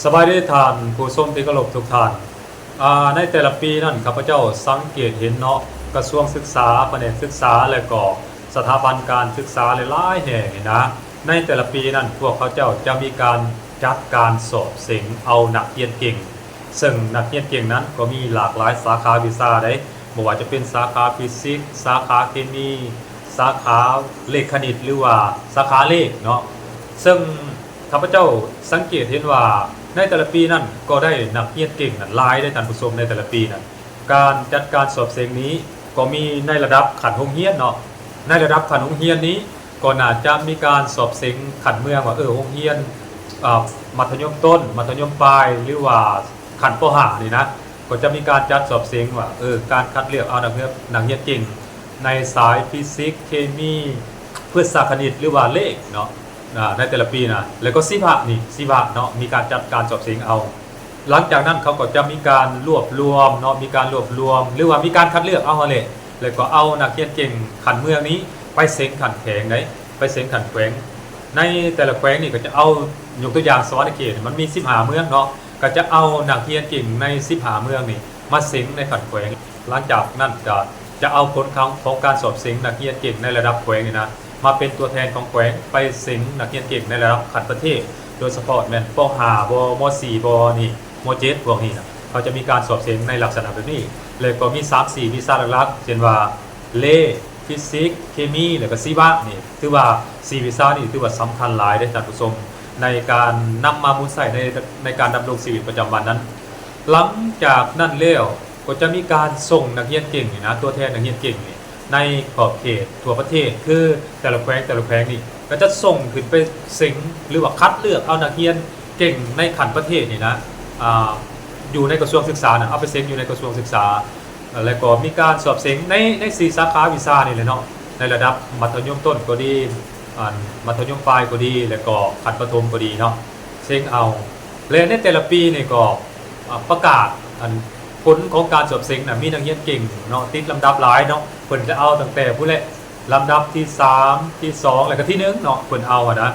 ສະບາຍດີທ່ານຜູ້ຊົມທີ່ເຄົາລົບທຸກທ່ານ. ອາ ໃນແຕ່ລະປີນັ້ນ ຂ້າພະເຈົ້າສັງເກດເຫັນເນາະ, ກະຊວງສຶກສາ, ພະແນກສຶກສາ ແລະກໍສະຖາບັນການສຶກສາຫຼາຍໆແຫ່ງນີ້ນະ, ໃນແຕ່ລະປີນັ້ນ ພວກເຂົາເຈົ້າຈະມີການຈັດການສອບເສັງເອົານັກຮຽນເກັ່ງ, ເຊິ່ງນັກຮຽນເກັ່ງນັ້ນກໍມີຫຼາກຫຼາຍສາຂາວິຊາໃດ໋, ບໍ່ວ່າຈະເປັນສາຂາຟີຊິກ, ສາຂາເຄມີ, ສາຂາເລກຄະນິດ ຫຼືວ່າສາຂາເລກເນາະ. ເຊິ່ງ ຂ້າພະເຈົ້າສັງເກດເຫັນວ່າ ໃນແຕ່ລະປີນັ້ນກໍໄດ້ນັກຮຽນເກັ່ງນັ້ນຫຼາຍເດ້ທ່ານຜູ້ຊົມ. ໃນແຕ່ລະປີນັ້ນ ການຈັດການສອບເສັງນີ້ກໍມີໃນລະດັບຂັ້ນໂຮງຮຽນເນາະ, ໃນລະດັບຂັ້ນໂຮງຮຽນນີ້ກໍໜ້າຈະມີການສອບເສັງຂັ້ນເມືອງວ່າ ເອີ ໂຮງຮຽນ ອາ ມັດທະຍົມຕົ້ນ, ມັດທະຍົມປາຍ ຫຼືວ່າຂັ້ນ ປໍຫ້າ ນີ້ນະ, ກໍຈະມີການຈັດສອບເສັງວ່າ ເອີ ການຄັດເລືອກເອົານັກຮຽນ ນັກຮຽນເກັ່ງໃນສາຍຟີຊິກ, ເຄມີ, ພຶດຊາຄະນິດ ຫຼືວ່າເລກເນາະ. ອາ ໃນແຕ່ລະປີນະ ແລ້ວກໍຊີວະນີ້ ຊີວະເນາະ ມີການຈັດການສອບເສັງເອົາ. ຫຼັງຈາກນັ້ນເຂົາກໍຈະມີການລວບລວມເນາະ ມີການລວບລວມ ຫຼືວ່າມີການຄັດເລືອກເອົາຫັ້ນແຫຼະ, ແລ້ວກໍເອົານັກຮຽນເກັ່ງຂັ້ນເມືອງນີ້ໄປເສັງຂັ້ນແຂວງໃດ໋ ໄປເສັງຂັ້ນແຂວງ. ໃນແຕ່ລະແຂວງນີ້ກໍຈະເອົາ ຍົກຕົວຢ່າງສະຫວັນນະເຂດ ມັນມີສິບຫ້າເມືອງເນາະ, ກໍຈະເອົານັກຮຽນເກັ່ງໃນສິບຫ້າເມືອງນີ້ມາເສັງໃນຂັ້ນແຂວງ. ຫຼັງຈາກນັ້ນກໍຈະເອົາຜົນຂອງ ຂອງການສອບເສັງນັກຮຽນເກັ່ງໃນລະດັບແຂວງນີ້ນະ ມາເປັນຕົວແທນຂອງແຂວງໄປເສັງນັກຮຽນເກັ່ງໃນລະດັບຂັ້ນປະເທດ, ໂດຍສະເພາະແມ່ນ ປໍຫ້າ ບໍ ມໍສີ່ ບໍນີ້ ມໍເຈັດ ພວກນີ້ນະ, ເຂົາຈະມີການສອບເສັງໃນລັກສະນະແບບນີ້. ແລ້ວກໍມີສາມສີ່ວິຊາຫຼັກໆ ເຊັ່ນວ່າ ເລກ, ຟີຊິກ, ເຄມີ ແລ້ວກໍຊີວະນີ້ ຖືວ່າສີ່ວິຊານີ້ຖືວ່າສຳຄັນຫຼາຍເດ້ທ່ານຜູ້ຊົມ ໃນການນຳມາໝູນໃຊ້ໃນ ໃນການດຳລົງຊີວິດປະຈຳວັນນັ້ນ. ຫຼັງຈາກນັ້ນແລ້ວ ກໍຈະມີການສົ່ງນັກຮຽນເກັ່ງນີ້ນະ ຕົວແທນນັກຮຽນເກັ່ງນີ້ ໃນຂອບເຂດທົ່ວປະເທດ ຄືແຕ່ລະແຂວງ ແຕ່ລະແຂວງນີ້ ກໍຈະສົ່ງຂຶ້ນໄປເສັງ ຫຼືວ່າຄັດເລືອກເອົານັກຮຽນເກັ່ງໃນຂັ້ນປະເທດນີ້ນະ ອາ ຢູ່ໃນກະຊວງສຶກສານະ ເອົາໄປເສັງຢູ່ໃນກະຊວງສຶກສາ. ແລ້ວກໍມີການສອບເສັງໃນ ໃນສີ່ສາຂາວິຊານີ້ແຫຼະເນາະ, ໃນລະດັບມັດທະຍົມຕົ້ນກໍດີ ອັນ ມັດທະຍົມປາຍກໍດີ ແລ້ວກໍຂັ້ນປະຖົມກໍດີເນາະ ເສັງເອົາ. ແລະ ໃນແຕ່ລະປີນີ້ກໍ ອາ ປະກາດ ອັນ ຜົນຂອງການສອບເສັງນະ ມີນັກຮຽນເກັ່ງເນາະ ຕິດລຳດັບຫຼາຍເນາະ, ເພິ່ນຈະເອົາຕັ້ງແຕ່ພຸ້ນແຫຼະ ລຳດັບທີສາມ ທີສອງ ແລ້ວກໍທີໜຶ່ງເນາະ ເພິ່ນເອົາຫັ້ນນະ.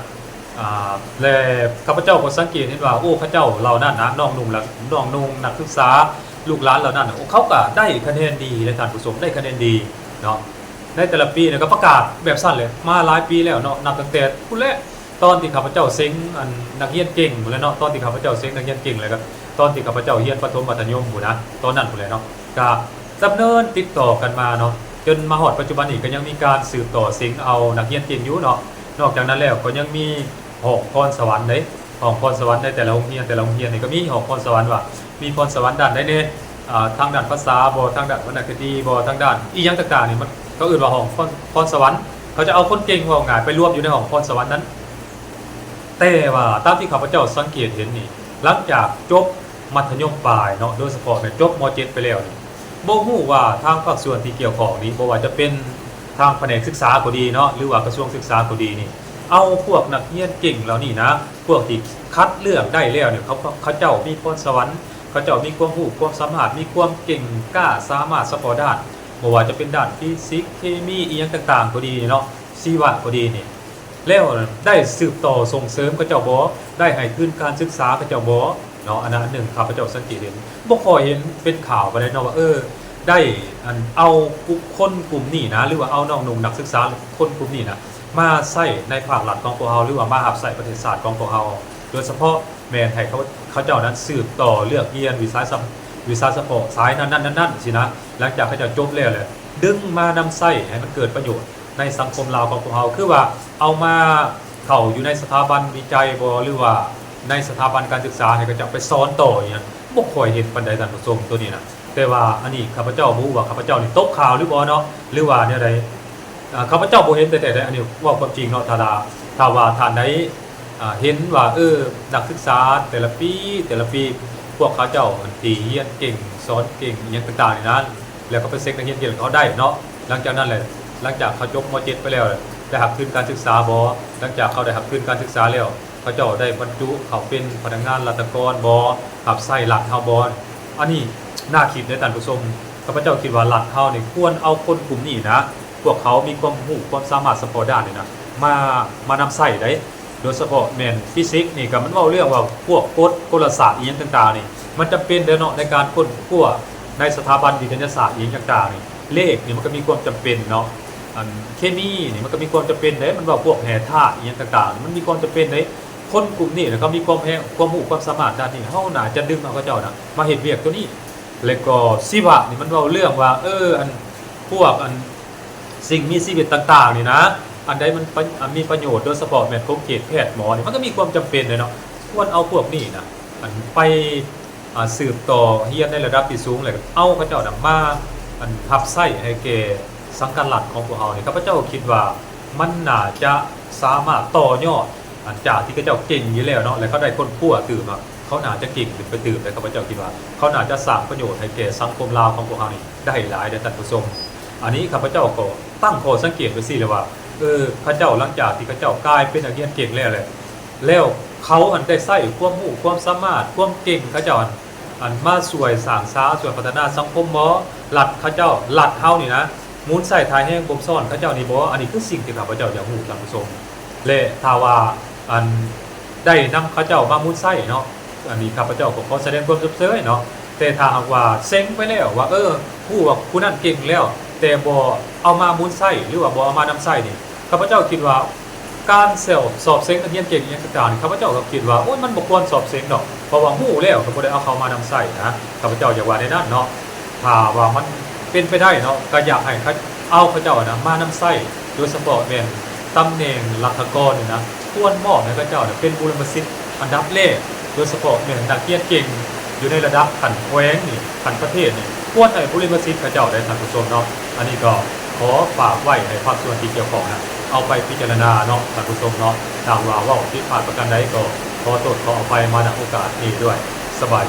ອາ ແລະ ຂ້າພະເຈົ້າກໍສັງເກດເຫັນວ່າ ໂອ້ ເຂົາເຈົ້າເຫຼົ່ານັ້ນນະ ນ້ອງນຸ່ງ ນ້ອງນຸ່ງນັກສຶກສາ ລູກຫຼານເຫຼົ່ານັ້ນນະ ໂອ້ ເຂົາກໍໄດ້ຄະແນນດີເດ້ທ່ານຜູ້ຊົມ ໄດ້ຄະແນນດີເນາະ. ໃນແຕ່ລະປີນະ ກໍປະກາດແບບຊັ້ນແຫຼະ ມາຫຼາຍປີແລ້ວເນາະ ນັບຕັ້ງແຕ່ພຸ້ນແຫຼະ ຕອນທີ່ຂ້າພະເຈົ້າເສັງ ອັນ ນັກຮຽນເກັ່ງພຸ້ນແຫຼະເນາະ, ຕອນທີ່ຂ້າພະເຈົ້າເສັງນັກຮຽນເກັ່ງ ແລ້ວກໍຕອນທີ່ຂ້າພະເຈົ້າຮຽນປະຖົມມັດທະຍົມພຸ້ນນະ ຕອນນັ້ນພຸ້ນແຫຼະເນາະ ກະດຳເນີນຕິດຕໍ່ກັນມາເນາະ ຈົນມາຮອດປັດຈຸບັນນີ້ ກໍຍັງມີການສືບຕໍ່ເສັງເອົານັກຮຽນເກັ່ງຢູ່ເນາະ. ນອກຈາກນັ້ນແລ້ວ ກໍຍັງມີຫ້ອງພອນສະຫວັນເດ້ ຫ້ອງພອນສະຫວັນໃນແຕ່ລະໂຮງຮຽນ ແຕ່ລະໂຮງຮຽນນີ້ກໍມີຫ້ອງພອນສະຫວັນວ່າ ມີພອນສະຫວັນດ້ານໃດແດ່ ອາ ທາງດ້ານພາສາບໍ ທາງດ້ານວັນນະຄະດີບໍ ທາງດ້ານອີ່ຫຍັງຕ່າງໆນີ້ ມັນ ເຂົາເອີ້ນວ່າຫ້ອງພອນ ພອນສະຫວັນ. ເຂົາຈະເອົາຄົນເກັ່ງ ເວົ້າງ່າຍ ໄປລວມຢູ່ໃນຫ້ອງພອນສະຫວັນນັ້ນ. ແຕ່ວ່າຕາມທີ່ຂ້າພະເຈົ້າສັງເກດເຫັນນີ້ ຫຼັງຈາກຈົບມັດທະຍົມປາຍເນາະ ໂດຍສະເພາະແມ່ນຈົບ ມໍເຈັດ ໄປແລ້ວນີ້ ບໍ່ຮູ້ວ່າທາງພາກສ່ວນທີ່ກ່ຽວຂ້ອງນີ້ ບໍ່ວ່າຈະເປັນທາງພະແນກສຶກສາກໍດີເນາະ ຫຼືວ່າກະຊວງສຶກສາກໍດີນີ້ ເອົາພວກນັກຮຽນເກັ່ງເຫຼົ່ານີ້ນະ ພວກທີ່ຄັດເລືອກໄດ້ແລ້ວນີ້ ເຂົາ ເຂົາເຈົ້າມີພອນສະຫວັນ ເຂົາເຈົ້າມີຄວາມຮູ້ຄວາມສາມາດ ມີຄວາມເກັ່ງກ້າສາມາດສະເພາະດ້ານ ບໍ່ວ່າຈະເປັນດ້ານຟີຊິກ ເຄມີ ອີ່ຫຍັງຕ່າງໆກໍດີເນາະ ຊີວະກໍດີນີ້ ແລ້ວໄດ້ສືບຕໍ່ສົ່ງເສີມເຂົາເຈົ້າບໍ່? ໄດ້ໃຫ້ທຶນການສຶກສາເຂົາເຈົ້າບໍ່? ເນາະ ອັນນັ້ນອັນໜຶ່ງ ຂ້າພະເຈົ້າສັງເກດເຫັນ ບໍ່ຄ່ອຍເຫັນເປັນຂ່າວປານໃດເນາະວ່າ ເອີ ໄດ້ອັນເອົາ ກຸ່ມ ຄົນກຸ່ມນີ້ນະ ຫຼືວ່າເອົານ້ອງນຸ່ງນັກສຶກສາຄົນກຸ່ມນີ້ນະ ມາໃຊ້ໃນພາກລັດຂອງພວກເຮົາ ຫຼືວ່າມາຮັບໃຊ້ປະເທດຊາດຂອງພວກເຮົາ ໂດຍສະເພາະແມ່ນໃຫ້ເຂົາ ເຂົາເຈົ້ານັ້ນສືບຕໍ່ເລືອກຮຽນວິຊາສະ ວິຊາສະເພາະສາຍນັ້ນໆໆ ຊີ້ນະ ຫຼັງຈາກເຂົາເຈົ້າຈົບແລ້ວ ແລ້ວດຶງມານຳໃຊ້ໃຫ້ມັນເກີດປະໂຫຍດໃນສັງຄົມລາວຂອງພວກເຮົາ ຄືວ່າເອົາມາເຂົ້າຢູ່ໃນສະຖາບັນວິໄຈບໍ ຫຼືວ່າໃນສະຖາບັນການສຶກສາ ໃຫ້ເຂົາເຈົ້າໄປສອນຕໍ່ອີ່ຫຍັງ ບໍ່ຄ່ອຍເຫັນປານໃດທ່ານຜູ້ຊົມ ໂຕນີ້ນະ. ແຕ່ວ່າອັນນີ້ຂ້າພະເຈົ້າບໍ່ຮູ້ວ່າຂ້າພະເຈົ້ານີ້ຕົກຂ່າວຫຼືບໍ່ເນາະ ຫຼືວ່າແນວໃດ ອາ ຂ້າພະເຈົ້າບໍ່ເຫັນແທ້ໆເດ້ ອັນນີ້ເວົ້າຄວາມຈິງເນາະ. ຖ້າ ຖ້າວ່າທ່ານໃດ ອາ ເຫັນວ່າ ເອີ ນັກສຶກສາແຕ່ລະປີ ແຕ່ລະປີ ພວກເຂົາເຈົ້າທີ່ຮຽນເກັ່ງ ສອນເກັ່ງ ອີ່ຫຍັງຕ່າງໆນີ້ນະ ແລ້ວກໍໄປເສັກນັກຮຽນເກັ່ງເຂົາໄດ້ເນາະ ຫຼັງຈາກນັ້ນແຫຼະ ຫຼັງຈາກເຂົາຈົບ ມໍເຈັດ ໄປແລ້ວ ໄດ້ຮັບທຶນການສຶກສາບໍ? ຫຼັງຈາກເຂົາໄດ້ຮັບທຶນການສຶກສາແລ້ວ ເຂົາເຈົ້າໄດ້ບັນຈຸເຂົ້າເປັນພະນັກງານລັດຖະກອນບໍ? ຮັບໃຊ້ລັດເຮົາບໍ? ອັນນີ້ໜ້າຄິດເດ້ທ່ານຜູ້ຊົມ. ຂ້າພະເຈົ້າຄິດວ່າລັດເຮົານີ້ຄວນເອົາຄົນກຸ່ມນີ້ນະ ພວກເຂົາມີຄວາມຮູ້ຄວາມສາມາດສະເພາະດ້ານນີ້ນະ ມາ ມານຳໃຊ້ໄດ໋. ແ ໂດຍສະເພາະແມ່ນຟີຊິກນີ້ ກໍມັນເວົ້າເລື່ອງວ່າພວກກົດກົນລະສາດອີ່ຫຍັງຕ່າງໆນີ້ ມັນຈຳເປັນເດ້ເນາະ ໃນການຄົ້ນຄວ້າໃນສະຖາບັນວິທະຍາສາດອີ່ຫຍັງຕ່າງໆນີ້. ເລກນີ້ມັນກໍມີຄວາມຈຳເປັນເນາະ ອັນເຄມີນີ້ມັນກໍມີຄວາມຈຳເປັນເດ້ ມັນເວົ້າພວກແຮ່ທາດອີ່ຫຍັງຕ່າງໆ ມັນມີຄວາມຈຳເປັນເດ້. ຄົນກຸ່ມນີ້ນະ ເຂົາມີຄວາມແຮງ ຄວາມຮູ້ຄວາມສາມາດດ້ານນີ້ ເຮົາໜ້າຈະດຶງເອົາເຂົາເຈົ້ານະມາເຮັດວຽກໂຕນີ້. ແລ້ວກໍຊີວະນີ້ມັນເວົ້າເລື່ອງວ່າ ເອີ ອັນພວກອັນ ສິ່ງມີຊີວິດຕ່າງໆນີ້ນະ ອັນໃດມັນປະ ອັນມີປະໂຫຍດ ໂດຍສະເພາະແມ່ນຂົງເຂດແພດໝໍນີ້ ມັນກໍມີຄວາມຈຳເປັນເດ້ເນາະ ຄວນເອົາພວກນີ້ນະ ອັນໄປ ອ່າ ສືບຕໍ່ຮຽນໃນລະດັບທີ່ສູງ ແລ້ວກໍເອົາເຂົາເຈົ້ານະມາ ອັນ ຮັບໃຊ້ໃຫ້ແກ່ສັງກັດລັດຂອງພວກເຮົານີ້ ຂ້າພະເຈົ້າຄິດວ່າມັນໜ້າຈະສາມາດຕໍ່ຍອດ ອັນ ຈາກທີ່ເຂົາເຈົ້າເກັ່ງຢູ່ແລ້ວເນາະ ແລ້ວເຂົາໄດ້ຄົ້ນຄວ້າຕື່ມເນາະ ເຂົາໜ້າຈະເກັ່ງຂຶ້ນໄປຕື່ມ ແລະ ຂ້າພະເຈົ້າຄິດວ່າເຂົາໜ້າຈະສ້າງປະໂຫຍດໃຫ້ແກ່ສັງຄົມລາວຂອງພວກເຮົານີ້ໄດ້ຫຼາຍເດ້ທ່ານຜູ້ຊົມ. ອັນນີ້ຂ້າພະເຈົ້າກໍຕັ້ງຂໍ້ສັງເກດໄວ້ຊີ້ແຫຼະວ່າ ເອີ ເຂົາເຈົ້າ ຫຼັງຈາກທີ່ເຂົາເຈົ້າກາຍເປັນນັກຮຽນເກັ່ງແລ້ວ ແລ້ວ ແລ້ວເຂົາຫັ້ນໄດ້ໃຊ້ຄວາມຮູ້ຄວາມສາມາດ ຄວາມເກັ່ງເຂົາເຈົ້າຫັ້ນ ອັນມາຊ່ວຍສ້າງສາ ຊ່ວຍພັດທະນາສັງຄົມບໍ່? ລັດເຂົາເຈົ້າ ລັດເຮົານີ້ນະ ໝູນໃຊ້ທ່າແຮງບົ່ມຊ້ອນເຂົາເຈົ້ານີ້ບໍ່? ອັນນີ້ຄືສິ່ງທີ່ຂ້າພະເຈົ້າຢາກຮູ້ທ່ານຜູ້ຊົມ ແລະ ຖ້າວ່າ ອັນ ໄດ້ນຳເຂົາເຈົ້າມາໝູນໃຊ້ເນາະ ອັນນີ້ຂ້າພະເຈົ້າກໍຂໍສະແດງຄວາມຊົມເຊີຍເນາະ ແຕ່ຖ້າຫາກວ່າເສັງໄປແລ້ວວ່າ ເອີ ຮູ້ວ່າຜູ້ນັ້ນເກັ່ງແລ້ວ ແຕ່ບໍ່ເອົາມາໝູນໃຊ້ ຫຼືວ່າບໍ່ເອົາມານຳໃຊ້ນີ້ ຂ້າພະເຈົ້າຄິດວ່າ ການສອບ ສອບເສັງນັກຮຽນເກັ່ງອີ່ຫຍັງຕ່າງໆນີ້ ຂ້າພະເຈົ້າກໍຄິດວ່າ ໂອ້ຍ ມັນບໍ່ຄວນສອບເສັງດອກ ເພາະວ່າຮູ້ແລ້ວກໍບໍ່ໄດ້ເອົາເຂົ້າມານຳໃຊ້ນະ ຂ້າພະເຈົ້າຢາກວ່າແນວນັ້ນເນາະ. ຖ້າວ່າມັນເປັນໄປໄດ້ເນາະ ກໍຢາກໃຫ້ເຂົາເອົາເຂົາເຈົ້ານະມານຳໃຊ້ ໂດຍສະເພາະແມ່ນຕຳແໜ່ງລັດຖະກອນນີ້ນະ ຄວນມອບໃຫ້ເຂົາເຈົ້ານະເປັນບຸລິມະສິດອັນດັບແລກ ໂດຍສະເພາະແມ່ນນັກຮຽນເກັ່ງຢູ່ໃນລະດັບຂັ້ນແຂວງນີ້ ຂັ້ນປະເທດນີ້ ຄວນໃຫ້ບຸລິມະສິດເຂົາເຈົ້າໄດ້ທ່ານຜູ້ຊົມເນາະ. ອັນນີ້ກໍຂໍຝາກໄວ້ໃຫ້ພາກສ່ວນທີ່ກ່ຽວຂ້ອງນະ ເອົາໄປພິຈາລະນາເນາະທ່ານຜູ້ຊົມເນາະ. ຖ້າວ່າເວົ້າຜິດພາດປະການໃດກໍຂໍໂທດຂໍອະໄພມາ ນະ ໂອກາດນີ້ດ້ວຍ. ສະບາຍ